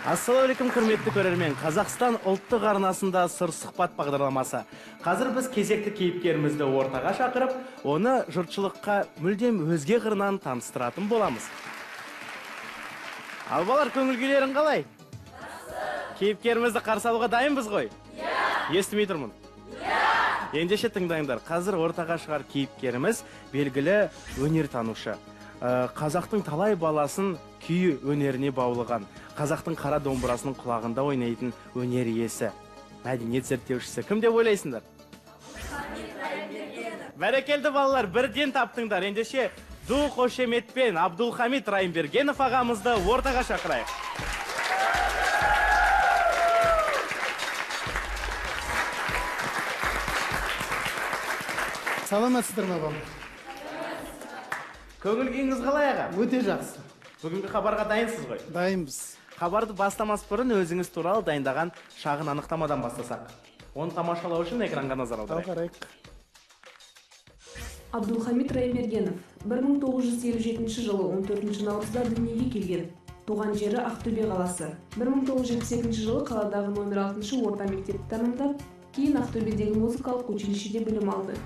Ассалаумағалейкум, құрметті көрермен. Қазақстан ұлттық арнасында Сыр сұхбат бағдарламасы. Қазір біз кезекті кейіпкерімізді ортаға шақырып, оны жұртшылыққа мүлдем өзге қырынан таныстыратын боламыз. Ал балалар, көңіл күйлерің қалай? Кейіпкерімізді қарсы алуға дайынбыз ғой? Иә. Естімей тұрмын. Иә. Ендеше тыңдаңдар. Қазір ортаға шығар кейіпкеріміз белгілі өнертанушы. Қазақтың талай баласын күй өнеріне баулыған, қазақтың қара домбырасының құлағында ойнайтын өнер иесі, мәдениет зерттеушісі. Кім деп ойлайсыңдар? Бәрекелді балалар, бірден таптыңдар. Ендеше ду қошеметпен Абдулхамит Райымбергенов ағамызды ортаға шақырайық. Саламатсыздар ма, балалар? Көңіл күйіңіз қалай, аға? Өте жақсы. Бүгінгі хабарға дайынсыз ғой? Дайынбыз. Хабарды бастамас бұрын өзіңіз туралы дайындаған шағын анықтамадан бастасақ. Оны тамашалау үшін экранға назар аударайық. Қарайық. Абдулхамит Райымбергенов 1957 жылы 14 наурызда дүниеге келген. Туған жері Ақтөбе қаласы. 1972 жылы қаладағы номер 6 орта мектепті тәмамдап, кейін Ақтөбедегі музыкалық училищеде білім алды.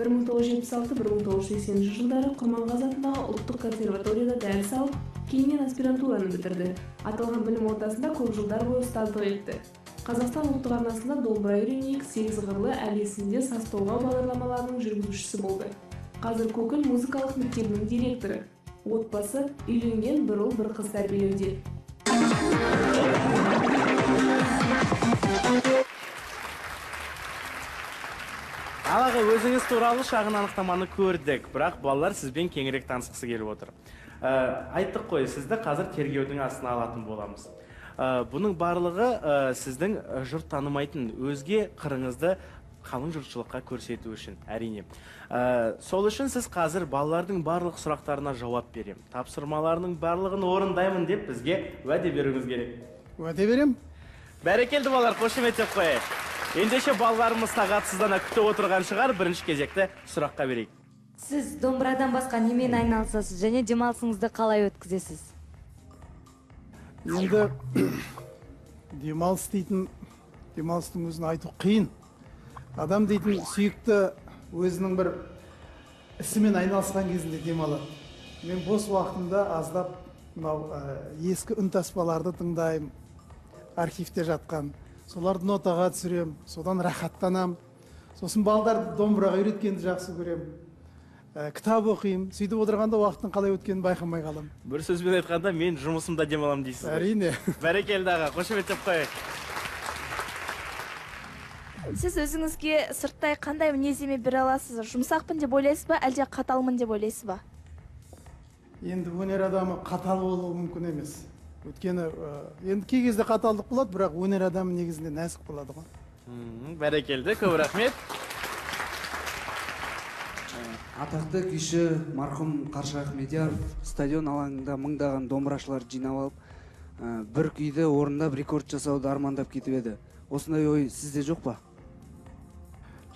1976-1980 жылдары Құрманғазы атындағы ұлттық консерваторияда дәріс алып, кейіннен аспирантураны бітірді. Аталған білім ордасында көп жылдар бойы ұстаздық етті. Қазақстан ұлттық арнасында домбыра үйренейік, сегіз қырлы, әлесінде саз толғау бағдарламаларының жүргізушісі болды. Қазір Көкіл музыкалық мектебінің директоры. Отбасы, үйленген, бір ұл, бір қыз тәрбиелеуде. Ал аға, өзіңіз туралы шағын анықтаманы көрдік, бірақ балалар сізбен кеңірек танысқысы келіп отыр. Айттық қой, сізді қазір тергеудің астына алатын боламыз. Бұның барлығы сіздің жұрт танымайтын өзге қырыңызды қалың жұртшылыққа көрсету үшін, әрине. Сол үшін сіз қазір балалардың барлық сұрақтарына жауап берем, тапсырмаларының барлығын орындаймын деп бізге уәде беруіңіз керек. Уәде берем. Бәрекелді балалар, қошеметтеп қояйық. Ендеше балаларымыз тағатсыздана күтіп отырған шығар, бірінші кезекті сұраққа берейік. Сіз домбырадан басқа немен айналысасыз және демалысыңызды қалай өткізесіз? Енді демалыс дейтін, демалыстың өзін айту қиын. Адам дейтін сүйікті өзінің бір ісімен айналысқан кезінде демалады. Мен бос уақытымда аздап мынау ескі үнтаспаларды тыңдаймын, архивте жатқан. Соларды нотаға түсірем, содан рахаттанам. Сосын балдарды домбыраға үйреткенді жақсы көрем. Кітап оқимын. Сөйтіп отырғанда уақыттың қалай өткенін байқамай қаламын. Бір сөзбен айтқанда, мен жұмысымда демаламын дейсіз ғой. Әрине. Бәрекелді аға, қошеметтеп қояйық. Сіз өзіңізге сырттай қандай мінездеме бере аласыз? Жұмсақпын деп ойлайсыз ба, әлде қаталмын деп ойлайсыз ба? Енді өнер адамы қатал болуы мүмкін емес. Өйткені енді кей кезде қаталдық болады, бірақ өнер адамы негізінде нәзік болады ғой. Бәрекелді, көп рахмет. Атақты күйші марқұм Қарша Ахмедияров стадион алаңында мыңдаған домбырашылар жинап алып, бір күйді орындап рекорд жасауды армандап кетіп еді. Осындай ой сізде жоқ па?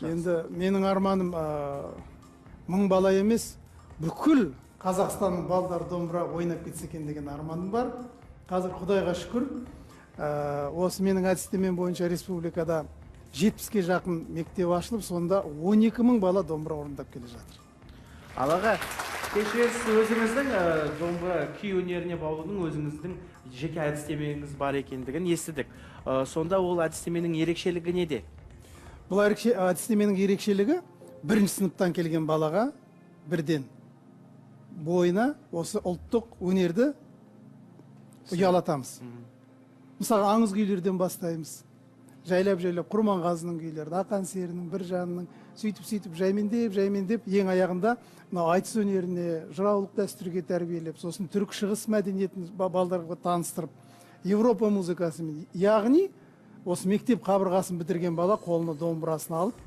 Енді менің арманым мың бала емес, бүкіл Қазақстанның балдары домбыра ойнап кетсе екен деген арманым бар. Қазір Құдайға шүкір, осы менің әдістемем бойынша республикада 70-ке жақын мектеп ашылып, сонда 12 мың бала домбыра орындап келе жатыр. Ал аға, кешіресіз, өзіңіздің домбыра күй өнеріне баулудың өзіңіздің жеке әдістемеңіз бар екендігін естідік. Сонда ол әдістеменің ерекшелігі неде? Бұл әдістеменің ерекшелігі бірінші сыныптан келген балаға бірден бойына осы ұлттық өнерді ұялатамыз. Мысалы, аңыз күйлерден бастаймыз. Жайлап-жайлап Құрманғазының күйлерін, Ақан серінің, Біржанның, сөйтіп-сөйтіп жаймендеп, ең аяғында мынау айтыс өнеріне, жыраулық дәстүрге тәрбиелеп, сосын түрік шығыс мәдениетін балдарға таныстырып, Европа музыкасымен, яғни осы мектеп қабырғасын бітірген бала қолына домбырасын алып,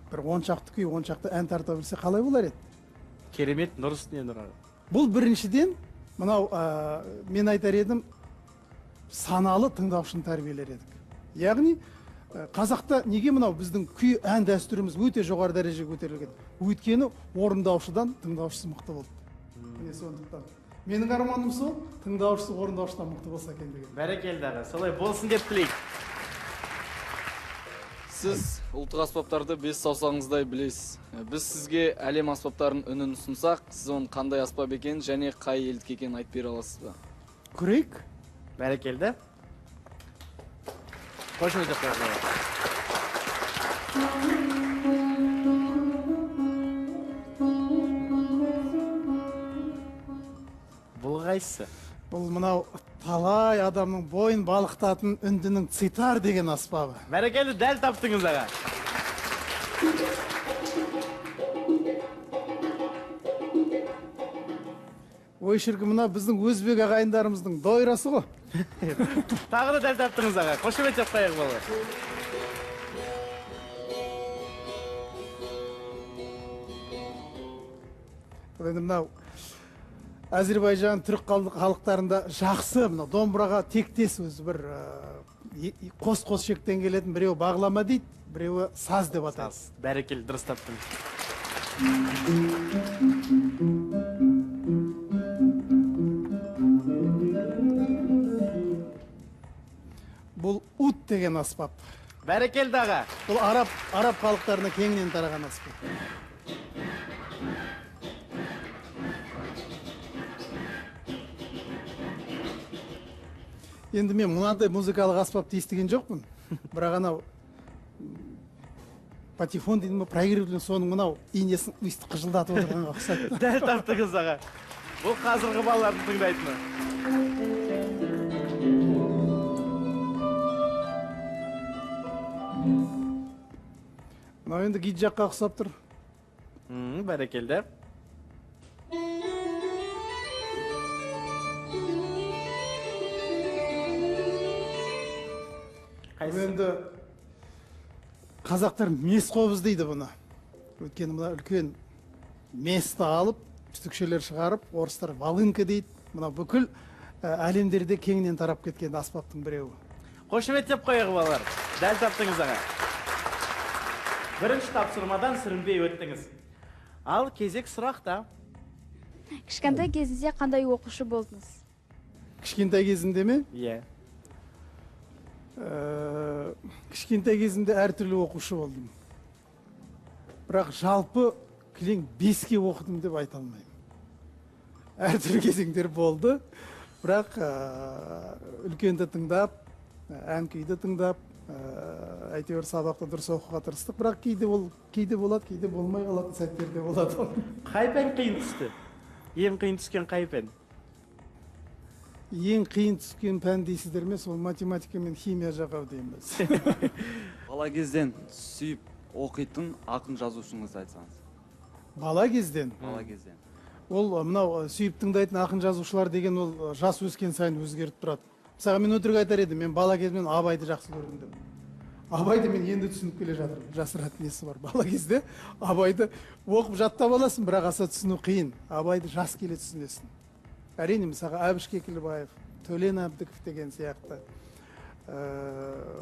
бір он шақты күй, он шақты ән тарта білсе қалай болар еді? Керемет, нұр үстіне нұр. Бұл біріншіден, мынау мен айтар едім, саналы тыңдаушыны тәрбиелер едік. Яғни, қазақта неге мынау біздің күй ән дәстүріміз өте жоғары дәрежеге көтерілген? Өйткені орындаушыдан тыңдаушысы мықты болды. Міне сондықтан. Менің арманым сол, тыңдаушысы орындаушыдан мықты болса екен деген. Бәрекелді аға, солай болсын деп тілейік. Сіз ұлттық аспаптарды 5 саусағыңыздай білесіз. Біз сізге әлем аспаптарының үнін ұсынсақ, сіз оның қандай аспап екенін және қай елдікі екенін айтып бере аласыз ба? Көрейік. Бәрекелді. Қошемет қойыңыз. Бұл қайсысы? Бұл мынау талай адамның бойын балықтатын үндінің цитар деген аспабы. Бәрекелді, дәл таптыңыз аға. Ой шіркін, мына біздің өзбек ағайындарымыздың дойрасы ғой. Тағы да дәл таптыңыз аға. Қошемет деп қояйық балалар. Енді мынау Әзербайжан, түрік халықтарында жақсы мына домбыраға тектес өзі бір қос-қос шектен келетін, біреуі бағлама дейді, біреуі саз деп атайды. Бәрекелді, дұрыс таптыңыз. Бұл ут деген аспап. Бәрекелді аға. Бұл араб халықтарына кеңінен тараған аспап. Енді мен мынадай музыкалық аспапты естіген жоқпын. Бірақ анау патефон дейді ме, проигрыватель, соның мынау инесін өйстіп қыжылдатып отырғанға ұқсайды. Дәл таптыңыз аға. Бұл қазіргі балалардың тыңдайтыны. Мынау енді гид жаққа ұқсап тұр. Бәрекелді. Енді қазақтар мес қобыз дейді бұны. Өйткені мына үлкен месті алып, түтікшелер шығарып, орыстар волынка дейді. Мына бүкіл әлемдерде кеңінен тарап кеткен аспаптың біреуі. Қошемет деп қояйық балалар. Дәл таптыңыз аға. Бірінші тапсырмадан сүрінбей өттіңіз. Ал кезек сұрақта. Кішкентай кезіңізде қандай оқушы болдыңыз? Кішкентай кезімде ме? Иә. Кішкентай кезімде әртүрлі оқушы болдым. Бірақ жалпы кілең 5-ке оқыдым деп айта алмаймын. Әртүрлі кезеңдер болды. Бірақ үлкенді тыңдап, ән күйді тыңдап, әйтеуір сабақты дұрыс оқуға тырыстық. Бірақ кейде болады, кейде болмай қалатын сәттер де болады. Қай пән қиын түсті? Ең қиын түскен қай пән? Ең қиын түскен пән дейсіздер ме, сол математика мен химия жағы дейміз. Бала кезден сүйіп оқитын ақын жазушыңызды айтсаңыз. Бала кезден? Бала кезден. Ол мынау сүйіп тыңдайтын ақын жазушылар деген ол жас өскен сайын өзгеріп тұрады. Мысалға мен өтірік айтар едім, мен бала кезімнен Абайды жақсы көрдім деп. Абайды мен енді түсініп келе жатырмын. Жасыратын несі бар? Бала кезде Абайды оқып жаттап аласың, бірақ аса түсіну қиын. Абайды жас келе түсінесің. Әрине, мысалға Әбіш Кекілбаев, Төлен Әбдіков деген сияқты,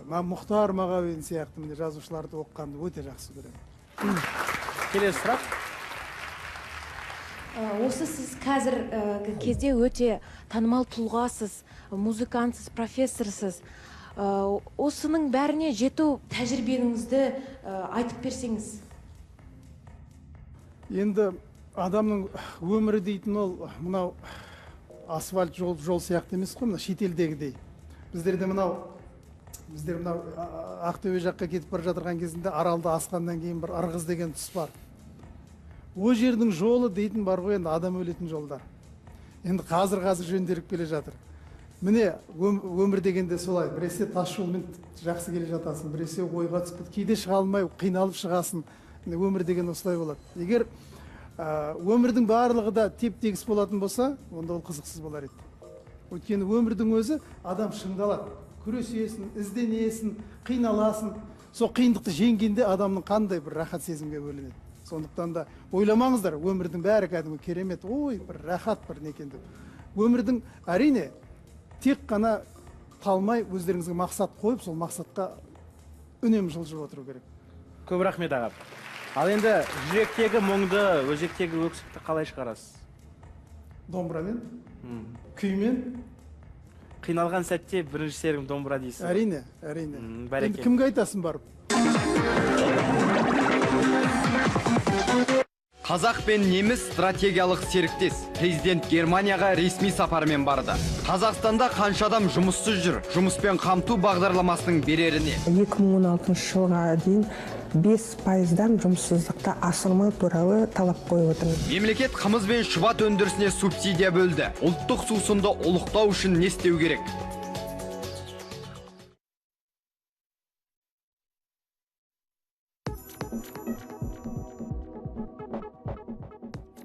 Мұхтар Мағауин сияқты міне жазушыларды оқығанды өте жақсы көремін. Келесі сұрақ. Осы сіз қазіргі кезде өте танымал тұлғасыз, музыкантсыз, профессорсыз. Осының бәріне жету тәжірибеңізді айтып берсеңіз. Енді адамның өмірі дейтін ол мынау асфальт жол сияқты емес қой, мына шетелдегідей. Біздер мынау Ақтөбе жаққа кетіп бара жатырған кезінде Аралды асқаннан кейін бір Ырғыз деген тұс бар. О жердің жолы дейтін бар ғой, енді адам өлетін жолдар. Енді қазір жөнделіп келе жатыр. Міне өмір дегенде солай, біресе тас жолмен жақсы келе жатасың, біресе ойға түсіп кейде шыға алмай қиналып шығасың. Өмір деген осылай болады. Егер өмірдің барлығы да теп-тегіс болатын болса, онда ол қызықсыз болар еді. Өйткені өмірдің өзі адам шыңдалады. Күресесің, ізденесің, қиналасың. Сол қиындықты жеңгенде адамның қандай бір рахат сезімге бөленеді. Сондықтан да ойламаңыздар, өмірдің бәрі кәдімгі керемет, ой, бір рахат бір не екен деп. Өмірдің әрине тек қана талмай өздеріңізге мақсат қойып, сол мақсатқа үнемі жылжып отыру керек. Көп рахмет аға. Ал енді жүректегі мұңды, өзектегі өксікті қалай шығарасыз? Домбырамен. Күймен. Қиналған сәтте бірінші серігім домбыра дейсіз. Әрине, әрине. Енді кімге айтасың барып? Қазақ пен неміс стратегиялық серіктес. Президент Германияға ресми сапармен барды. Қазақстанда қанша адам жұмыссыз жүр? Жұмыспен қамту бағдарламасының береріне. 2016 жылға дейін 5%-дан жұмыссыздықты асырмау туралы талап қойып отырмыз. Мемлекет қымыз бен шұбат өндірісіне субсидия бөлді. Ұлттық сусынды ұлықтау үшін не істеу керек?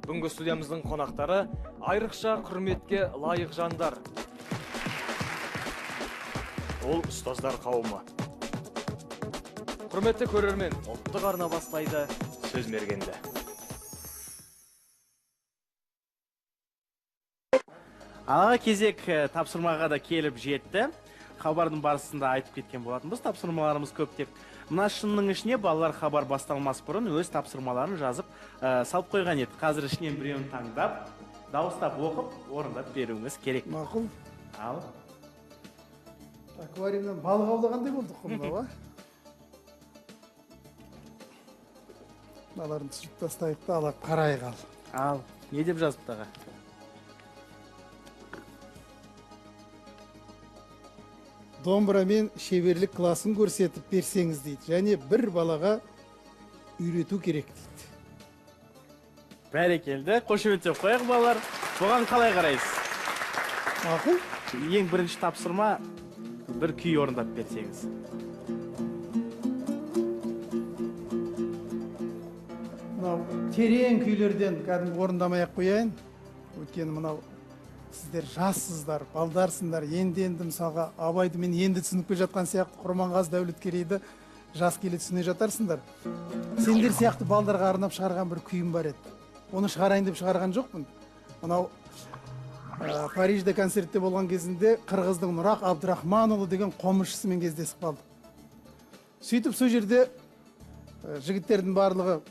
Бүгінгі студиямыздың қонақтары айрықша құрметке лайық жандар. Ол ұстаздар қауымы. Құрметті көрермен, ұлттық арна бастайды сөз мергенді. Алға кезек тапсырмаға да келіп жетті. Хабардың барысында айтып кеткен болатынбыз, тапсырмаларымыз көп деп. Мына шынның ішіне балалар хабар басталмас бұрын өз тапсырмаларын жазып салып қойған еді. Қазір ішінен біреуін таңдап, дауыстап оқып, орындап беруіңіз керек. Мақұл. Ал. Аквариумнан балық аулағандай болдық қой мынау, а? Мыналарын түсіріп тастайық та, ала қарайық ал. Ал, не деп жазыпты аға? Домбырамен шеберлік класын көрсетіп берсеңіз дейді, және бір балаға үйрету керек дейді. Бәрекелді, қошеметтеп қояйық балалар. Бұған қалай қарайсыз? Мақұл. Ең бірінші тапсырма бір күй орындап берсеңіз. Мынау терең күйлерден кәдімгі орындамай ақ қояйын. Өйткені мынау сіздер жассыздар, балдарсыңдар, енді-енді мысалға Абайды мен енді түсініп келе жатқан сияқты, Құрманғазы Дәулеткерейді жас келе түсіне жатарсыңдар. Сендер сияқты балдарға арнап шығарған бір күйім бар еді. Оны шығарайын деп шығарған жоқпын. Мынау Парижде концертте болған кезінде қырғыздың Нұрақ Абдрахманұлы деген қомызшысымен кездесіп қалдық. Сөйтіп сол жерде жігіттердің барлығы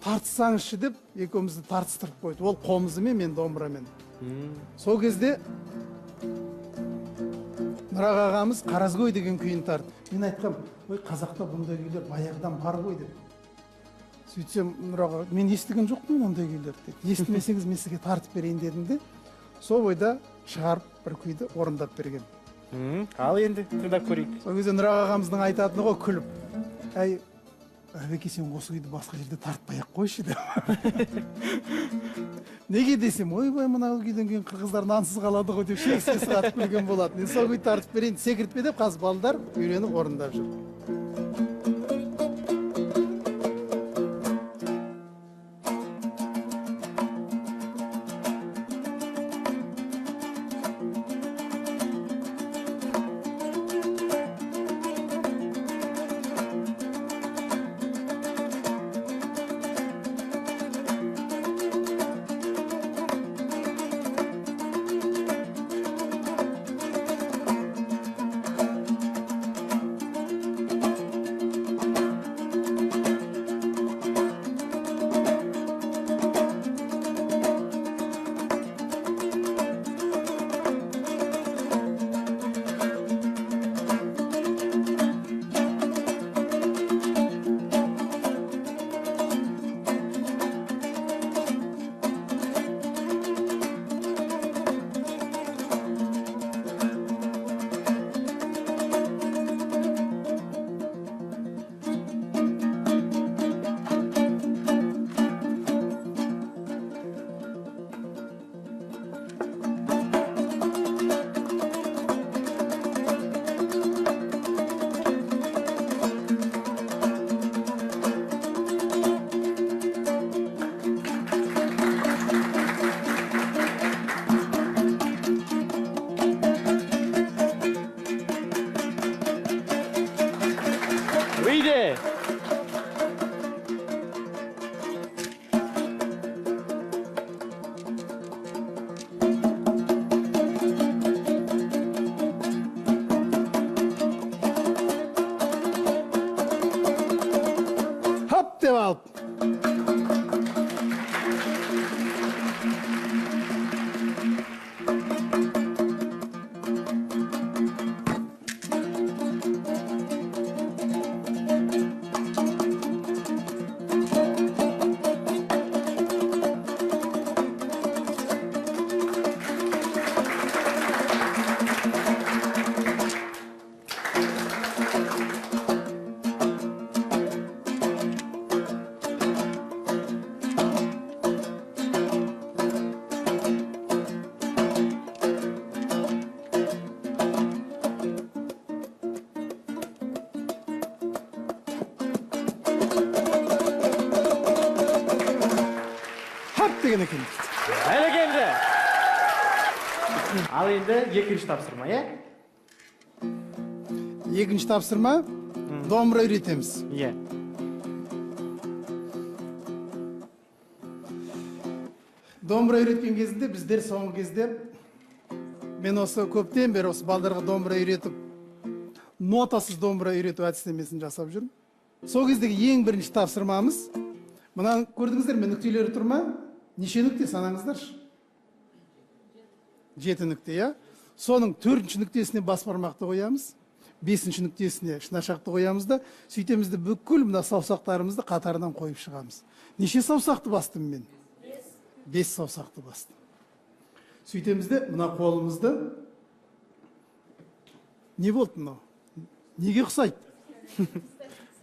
тартсаңызшы деп екеумізді тартыстырып қойды. Ол қомызымен, мен домбырамен. Сол кезде Нұрақ ағамыз Қаразгөй деген күйін тартты. Мен айтқам, ой, қазақта бұндай күйлер баяғыдан бар ғой деп. Сөйтсем Нұрақ аға, мен естіген жоқпын ондай күйлерді деді. Естімесеңіз мен сізге тартып берейін дедім де, сол бойда шығарып бір күйді орындап берген. Ал енді тыңдап көрейік. Сол кезде Нұрақ ағамыздың айтатыны ғой күліп, әй, Әбеке, сен осы күйді басқа жерде тартпай ақ қойшы деп. Неге десем, ойбай, мына күйден кейін қырғыздар нансыз қалады ғой деп шексіз қатып күлген болатын. Мен сол күйді тартып берейін, секіртпе деп қазір балдар үйреніп орындап жүр. Үйде. Hop деп алып. деген екен дейді. Бәрекелді. Ал енді екінші тапсырма, иә? Екінші тапсырма, домбыра үйретеміз. Иә. Домбыра үйреткен кезінде біздер соңғы кезде мен осы көптен бері осы балдарға домбыра үйретіп, нотасыз домбыра үйрету әдістемесін жасап жүрмін. Сол кездегі ең бірінші тапсырмамыз, мынаны көрдіңіздер ме, нүктелері тұр ма? Неше нүкте санаңыздаршы? 7 нүкте, иә? Соның 4-ші нүктесіне бас бармақты қоямыз, 5-ші нүктесіне шынашақты қоямыз да, сөйтеміз де бүкіл мына саусақтарымызды қатарынан қойып шығамыз. Неше саусақты бастым мен? 5 саусақты бастым. Сөйтеміз де мына қолымызды, не болды мынау? Неге ұқсайды?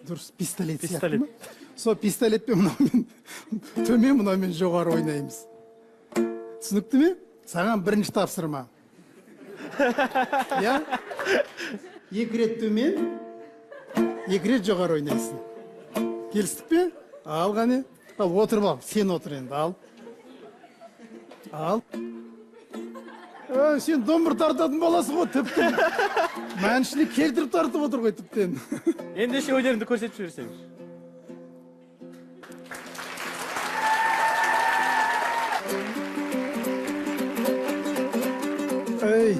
Дұрыс, пистолет сияқты ма? Сол пистолетпен мынаумен төмен, мынаумен жоғары ойнаймыз. Түсінікті ме? Саған бірінші тапсырма. Иә? 2 рет төмен, 2 рет жоғары ойнайсың. Келістік пе? Ал қане. Ал отырып ал, сен отыр енді, ал. Ал. Сен домбыр тартатын баласың ғой, тіптен. Мәншілі келтіріп тартып отыр ғой тіптен. Ендеше өнеріңді көрсетіп жіберсеңіз. Ей.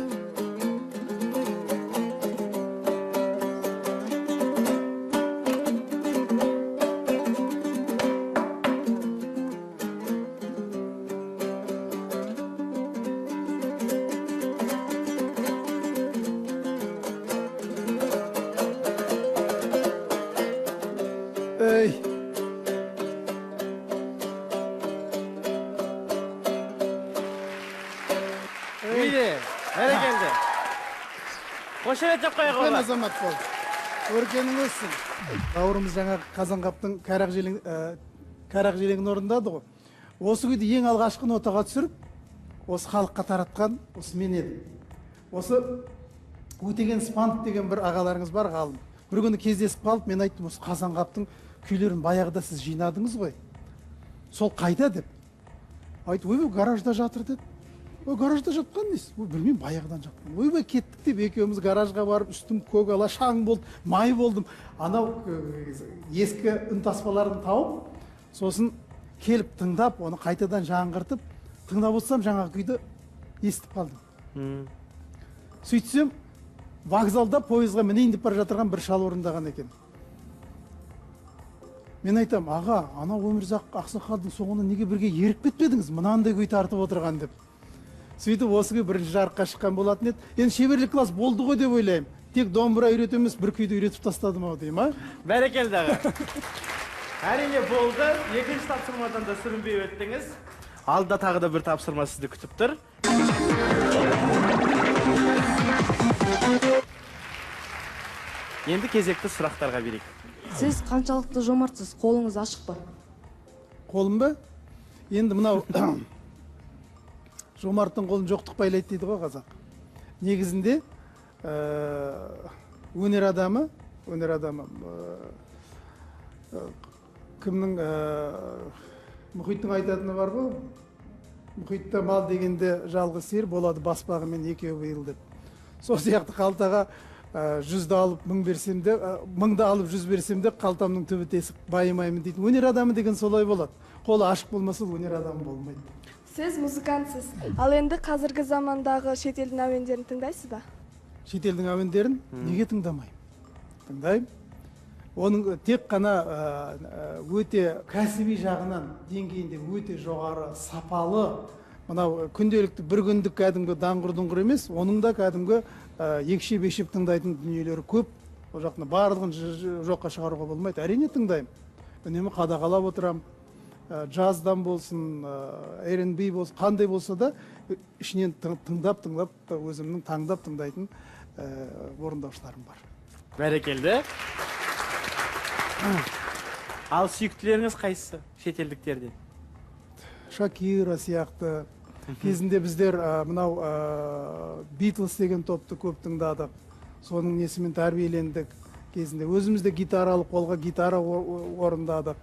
Ей. Мейлі, бәрекелді. Қошемет деп қояйық Үлкен олар. азамат бол. Өркенің өссін. Бауырымыз жаңа Қазанғаптың Кәрі ақ желеңін орындады ғой. Осы күйді ең алғашқы нотаға түсіріп, осы халыққа таратқан осы мен едім. Осы Өтеген Спанов деген бір ағаларыңыз бар, ғалым. Бір күні кездесіп қалып, мен айттым, осы Қазанғаптың күйлерін баяғыда сіз жинадыңыз ғой. Сол қайда деп. Айтты, ойбай, гаражда жатыр деді. Ой, гаражда жатқан несі? Ой, білмеймін, баяғыдан жатқан. Ойбай, кеттік деп екеуміз гаражға барып, үстім көк ала шаң болды, май болдым. Анау ескі үнтаспаларын тауып, сосын келіп тыңдап, оны қайтадан жаңғыртып, тыңдап отырсам жаңағы күйді естіп қалдым. Сөйтсем, вокзалда пойызға мінейін деп бара жатырған бір шал орындаған екен. Мен айтам, аға, анау Өмірзақ ақсақалдың соңынан неге бірге еріп кетпедіңіз, мынандай күй тартып отырған деп. Сөйтіп осы күй бірінші жарыққа шыққан болатын еді. Енді шеберлік класс болды ғой деп ойлаймын. Тек домбыра үйрету емес, бір күйді үйретіп тастадым ау деймін, а? Бәрекелді, аға. Әрине болды. Екінші тапсырмадан да сүрінбей өттіңіз. Алда тағы да бір тапсырма сізді күтіп тұр. Енді кезекті сұрақтарға берейік. Сіз қаншалықты жомартсыз, қолыңыз ашық па? Қолым ба? Енді мынау жомарттың қолын жоқтық байлайды дейді ғой қазақ. Негізінде өнер адамы, кімнің мұхиттың айтатыны бар ғой, мұхитта мал дегенде жалғыз сиыр болады, баспағымен екеуі биыл деп. Сол сияқты қалтаға 100-ді алып 1000 берсем де, 1000-ды алып 100 берсем де қалтамның түбі тесік байымаймын дейтін. Өнер адамы деген солай болады. Қолы ашық болмаса өнер адамы болмайды. Сіз музыкантсыз. Ал енді қазіргі замандағы шетелдің әуендерін тыңдайсыз ба? Шетелдің әуендерін неге тыңдамаймын? Тыңдаймын. Оның тек қана өте кәсіби жағынан деңгейінде өте жоғары, сапалы, мынау күнделікті бір күндік кәдімгі даңғыр-дұңғыр емес, оның да кәдімгі екшеп-екшеп тыңдайтын дүниелері көп. Ол жақтың барлығын жоққа шығаруға болмайды. Әрине тыңдаймын. Үнемі қадағалап отырамын. Джаздан болсын, R&B болсын, қандай болса да ішінен тыңдап-тыңдап өзімнің таңдап тыңдайтын орындаушыларым бар. Бәрекелді. Ал сүйіктілеріңіз қайсысы шетелдіктерден? Шакира сияқты. Кезінде біздер мынау Битлз деген топты көп тыңдадық. Соның несімен тәрбиелендік кезінде. Өзіміз де гитара алып, қолға гитара орындадық.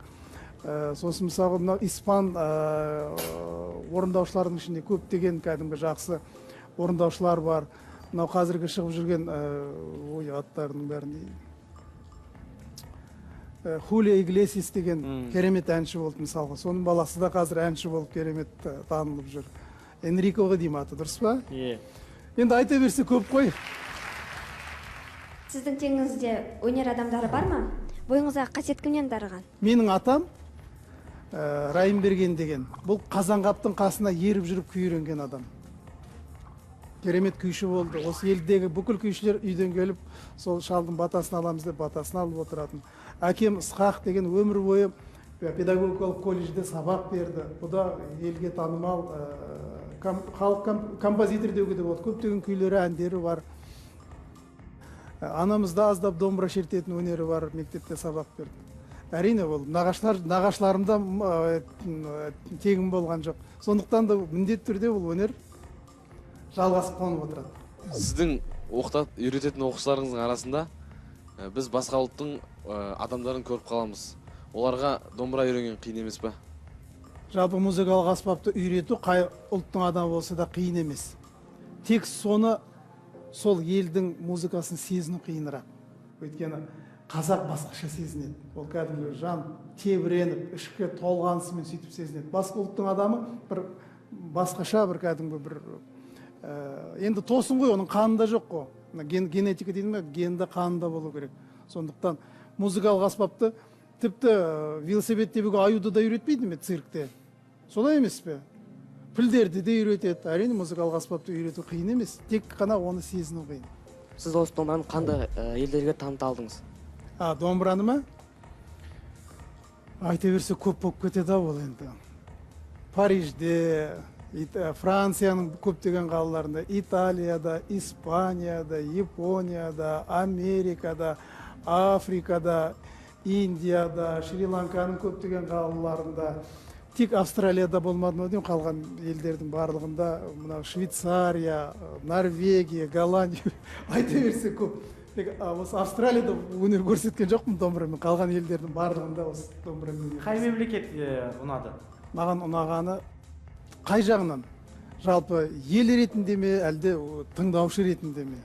Сосын мысалы мынау испан орындаушылардың ішінде көптеген кәдімгі жақсы орындаушылар бар. Мынау қазіргі шығып жүрген ой аттарының бәрін Хулио Иглесиас деген керемет әнші болды мысалға. Соның баласы да қазір әнші болып керемет танылып жүр. Энрико ғой деймін аты, дұрыс па? Иә. Енді айта берсе көп қой. Сіздің теңіңізде өнер адамдары бар ма? Бойыңызға қасиет кімнен дарыған? Менің атам Райымберген деген. Бұл Қазанғаптың қасына еріп жүріп күй үйренген адам. Керемет күйші болды. Осы елдегі бүкіл күйшілер үйден келіп, сол шалдың батасын аламыз деп батасын алып отыратын. Әкем Ысқақ деген өмір бойы педагогикалық колледжде сабақ берді. Бұ да елге танымал халық композитор деуге де болады. Көптеген күйлері, әндері бар. Анамызда аздап домбыра шертетін өнері бар, мектепте сабақ берді. Әрине, ол нағашыларымда тегін болған жоқ. Сондықтан да міндетті түрде бұл өнер жалғасып қонып отырады. Сіздің үйрететін оқушыларыңыздың арасында біз басқа ұлттың адамдарын көріп қаламыз. Оларға домбыра үйренген қиын емес пе? Жалпы музыкалық аспапты үйрету қай ұлттың адамы болса да қиын емес. Тек соны сол елдің музыкасын сезіну қиынырақ. Өйткені қазақ басқаша сезінеді. Ол кәдімгі жан тебіреніп, ішкі толғанысымен сөйтіп сезінеді. Басқа ұлттың адамы бір басқаша бір кәдімгі бір енді тосын ғой, оның қанында жоқ қой. Генетика дейді ме, генді қанында болу керек. Сондықтан музыкалық аспапты тіпті велосипед тебуге аюды да үйретпейді ме циркте? Солай емес пе? Пілдерді де үйретеді. Әрине музыкалық аспапты үйрету қиын емес, тек қана оны сезіну қиын. Сіз осы домбыраны қандай елдерге таныта алдыңыз? Домбыраны ма? Айта берсе көп болып кетеді ол енді. Парижде, Францияның көптеген қалаларында, Италияда, Испанияда, Японияда, Америкада, Африкада, Индияда, Шри-Ланканың көптеген қалаларында. Тек Австралияда болмадым деймін, қалған елдердің барлығында, мынау Швейцария, Норвегия, Голландия, айта берсе көп. Тек осы Австралияда өнер көрсеткен жоқпын домбырамен, қалған елдердің барлығында осы домбырамен. Қай мемлекет ұнады? Маған ұнағаны қай жағынан? Жалпы ел ретінде ме, әлде тыңдаушы ретінде ме?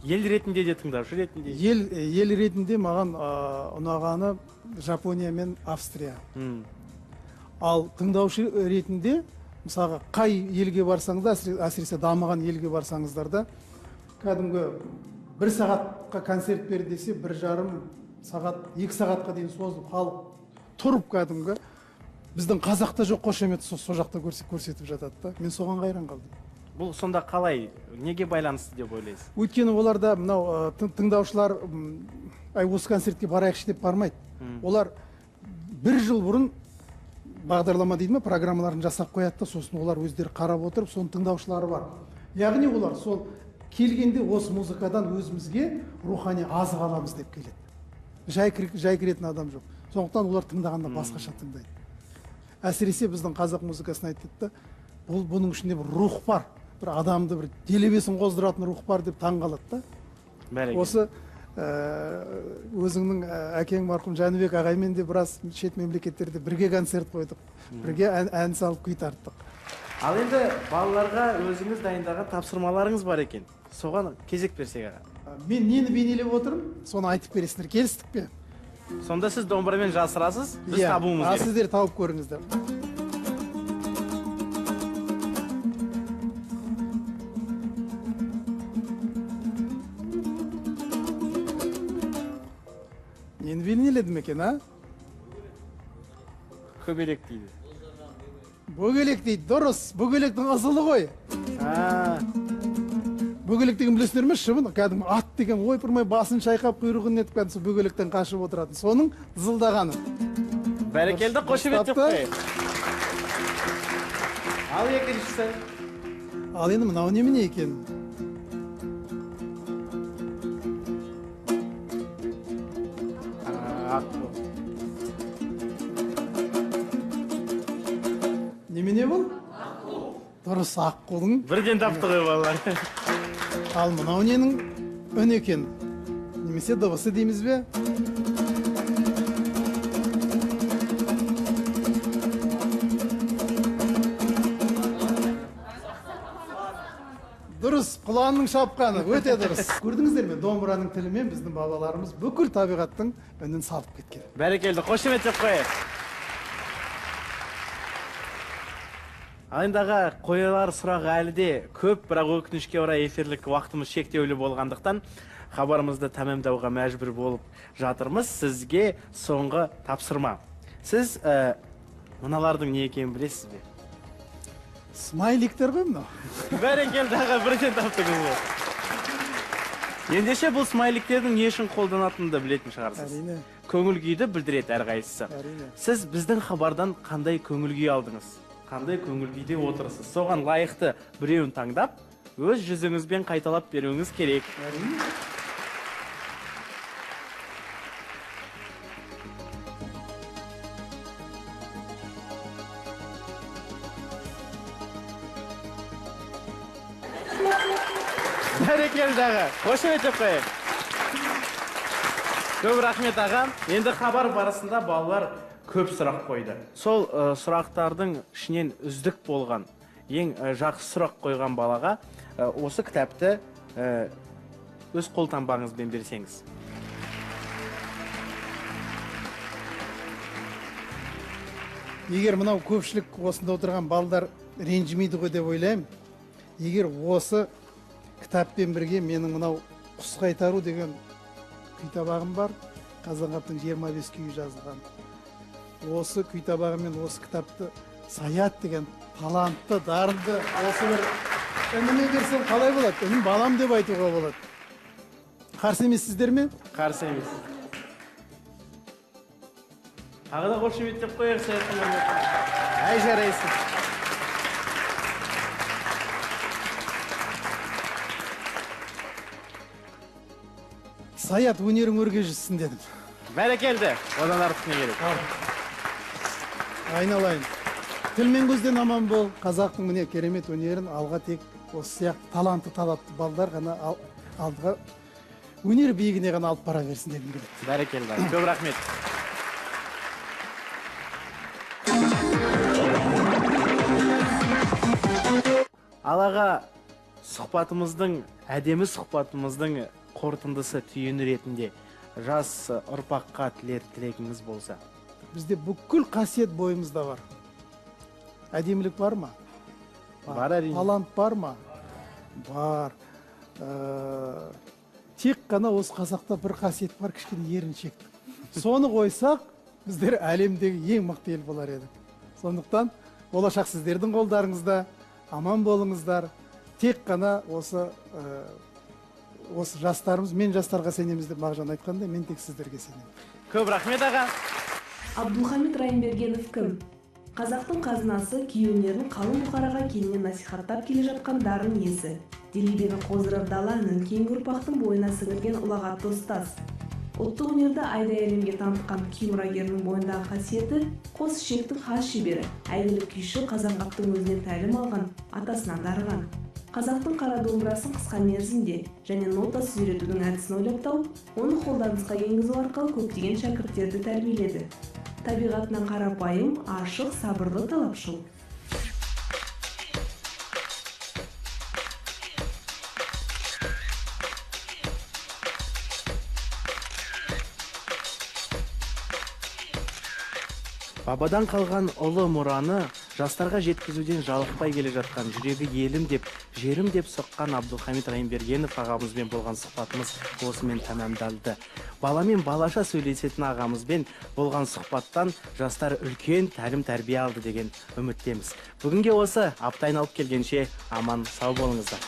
Ел ретінде де, тыңдаушы ретінде. Ел ретінде маған ұнағаны Жапония мен Австрия. Ал тыңдаушы ретінде, мысалға, қай елге барсаңыз да, әсіресе дамыған елге барсаңыздар да, кәдімгі бір сағатқа концерт бер десе, 1,5 сағат, 2 сағатқа дейін созылып, халық тұрып кәдімгі біздің қазақта жоқ қошемет сол жақта көрсетіп жатады да. Мен соған қайран қалдым. Бұл сонда қалай, неге байланысты деп ойлайсыз? Өйткені оларда мынау тыңдаушылар ай осы концертке барайықшы деп бармайды. Олар бір жыл бұрын бағдарлама дейді ме, программаларын жасап қояды да, сосын олар өздері қарап отырып, соның тыңдаушылары бар. Яғни олар сол келгенде осы музыкадан өзімізге рухани азық аламыз деп келеді. Жай кіретін адам жоқ. Сондықтан олар тыңдағанда басқаша тыңдайды. Әсіресе біздің қазақ музыкасын айтады да, бұның ішінде бір рух бар, бір адамды бір делебесін қоздыратын рух бар деп таң қалады да. Осы өзіңнің әкең марқұм Жәнібек ағаймен де біраз шет мемлекеттерде бірге концерт қойдық, бірге ән салып күй тарттық. Ал енді балаларға өзіңіз дайындаған тапсырмаларыңыз бар екен, соған кезек берсек аға. Мен нені бейнелеп отырмын, соны айтып бересіңдер, келістік пе? Сонда сіз домбырамен жасырасыз, біз табуымыз керек. Сіздер тауып көріңіздер. Нені бейнеледім екен, а? Көбелек дейді. Бөгелек дейді, дұрыс. Бөгелектің ызылы ғой. Бөгелек деген білесіңдер ме, шыбын, кәдімгі ат деген ойпырмай басын шайқап, құйрығын нетіп, кәдімгі бөгелектен қашып отыратын. Соның зылдағаны. Бәрекелді, қошемет деп қояйық. Ал екіншісі. Ал енді мынау немене екен? Немене бұл? Дұрыс, аққудың. Бірден тапты ғой балалар. Ал мынау ненің үні екен? Немесе дыбысы дейміз бе? Дұрыс, құланның шапқаны, өте дұрыс. Көрдіңіздер ме, домбыраның тілімен біздің бабаларымыз бүкіл табиғаттың үнін салып кеткен. Бәрекелді, қошеметтеп қояйық. Ал енді аға, қойылар сұрақ әлі де көп, бірақ өкінішке орай эфирлік уақытымыз шектеулі болғандықтан хабарымызды тәмамдауға мәжбүр болып жатырмыз. Сізге соңғы тапсырма. Сіз мыналардың не екенін білесіз бе? Смайликтер ғой мынау. Бәрекелді аға, бірден таптыңыз ғой. Ендеше бұл смайликтердің не үшін қолданатынын да білетін шығарсыз. Әрине. Көңіл күйді білдіреді әрқайсысы. Әрине. Сіз біздің хабардан қандай көңіл күй алдыңыз? Қандай көңіл күйде отырсыз? Соған лайықты біреуін таңдап, өз жүзіңізбен қайталап беруіңіз керек. Әрине. Бәрекелді аға, қошеметтеп қояйық. Көп рахмет аға. Енді хабар барысында балалар көп сұрақ қойды. Сол сұрақтардың ішінен үздік болған, ең жақсы сұрақ қойған балаға осы кітапты өз қолтаңбаңызбен берсеңіз. Егер мынау көпшілік осында отырған балалар ренжімейді ғой деп ойлаймын. Егер осы кітаппен бірге менің мынау құс қайтару деген күйтабағым бар, Қазанғаптың 25 күйі жазылған. Осы күйтабағымен осы кітапты Саят деген талантты, дарынды осы бір ініме берсем қалай болады? Інім балам деп айтуға болады. Қарсы емессіздер ме? Қарсы емес. Тағы да қошеметтеп қояйық Саяттың құрметіне. Әй, жарайсың. Саят, өнерің өрге жүзсін дедім. Бәрекелді, одан артық не керек? Айналайын. Тіл мен көзден аман бол. Қазақтың міне керемет өнерін алға тек осы сияқты талантты, талапты балдар ғана алдыға өнер биігіне ғана алып бара берсін дегім келеді. Бәрекелді, көп рахмет. Ал аға, сұхбатымыздың, әдемі сұхбатымыздың қорытындысы түйіні ретінде жас ұрпаққа тілер тілегіңіз болса. Бізде бүкіл қасиет бойымызда бар. Әдемілік бар ма? Бар, әрине. Талант бар ма? Бар. Тек қана осы қазақта бір қасиет бар, кішкене еріншектік. Соны қойсақ, біздер әлемдегі ең мықты ел болар едік. Сондықтан болашақ сіздердің қолдарыңызда, аман болыңыздар. Тек қана осы жастарымыз, мен жастарға сенеміз деп Мағжан айтқандай, мен тек сіздерге сенемін. Көп рахмет аға. Абдулхамит Райымбергенов кім? Қазақтың қазынасы, күй өнерін қалың бұқараға кеңінен насихаттап келе жатқан дарын иесі. Делебені қоздырар дала әнін кейінгі ұрпақтың бойына сіңірген ұлағатты ұстаз. Ұлттық өнерді айдай әлемге танытқан күй мұрагерінің бойындағы қасиеті қос ішектің хас шебері, әйгілі күйші Қазанғаптың өзінен тәлім алған, атасынан дарыған. Қазақтың қара домбырасын қысқа мерзімде және нотасыз үйретудің әдісін ойлап тауып, оны қолданысқа енгізу арқылы көптеген шәкірттерді тәрбиеледі. Табиғатынан қарапайым, ашық, сабырлы, талапшыл. Бабадан қалған ұлы мұраны жастарға жеткізуден жалықпай келе жатқан, жүрегі елім деп, жерім деп соққан Абдулхамит Райымбергенов ағамызбен болған сұхбатымыз осымен тәмамдалды. Баламен балаша сөйлесетін ағамызбен болған сұхбаттан жастар үлкен тәлім тәрбие алды деген үміттеміз. Бүгінге осы апта айналып келгенше аман сау болыңыздар.